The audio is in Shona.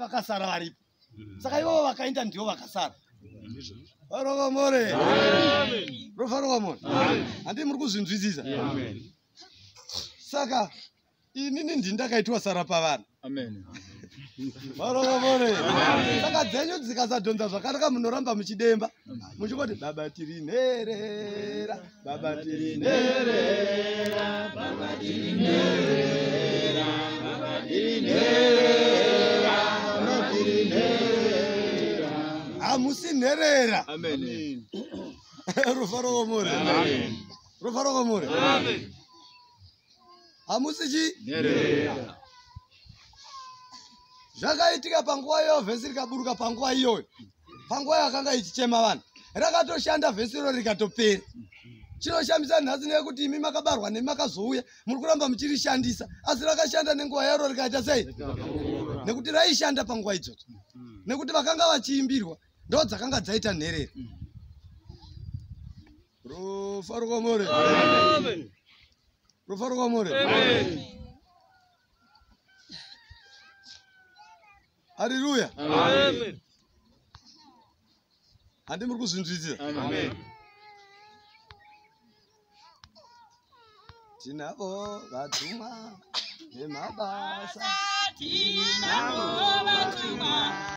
vakasara varipo. Saka ivovo vakaenda ndivo vakasara. Varokomore. Rofarokomore. Handi muri kuzvinzwisisa. Saka inini ndini ndakaitwa sara pavanhu. Amen. Varokomore. Saka dzenyu dzikasadhonza zvakanaka munoramba muchidemba. Muchingoti baba tiri nherera, baba tiri nherera, baba tiri nherera, baba tiri nherera, baba tiri nherera. Hamusi nherera. Amen. Rufaro komore. Rufaro komore. Hamusi chi? Nherera. Zvakaitika panguva iyoyo, vhesi rikaburuka panguva iyoyo, panguva yakanga ichichema vanhu, rakatoshanda vhesi iro rikatopera. Chinoshamisa nhasi neyekuti imi makabarwa nemi makazouya muri kuramba muchirishandisa, asi rakashanda nenguva yaro rikaita sei? Nekuti raishanda panguva idzodzo, nekuti vakanga vachiimbirwa ndo dzakanga dzaita nherera. Rufaro kwamuri. Rufaro kwamuri. Haleluya. Handi muri kuzvinzwisisa? Amen. Tinavo vatumwa nemabasa. Tinavo vatumwa.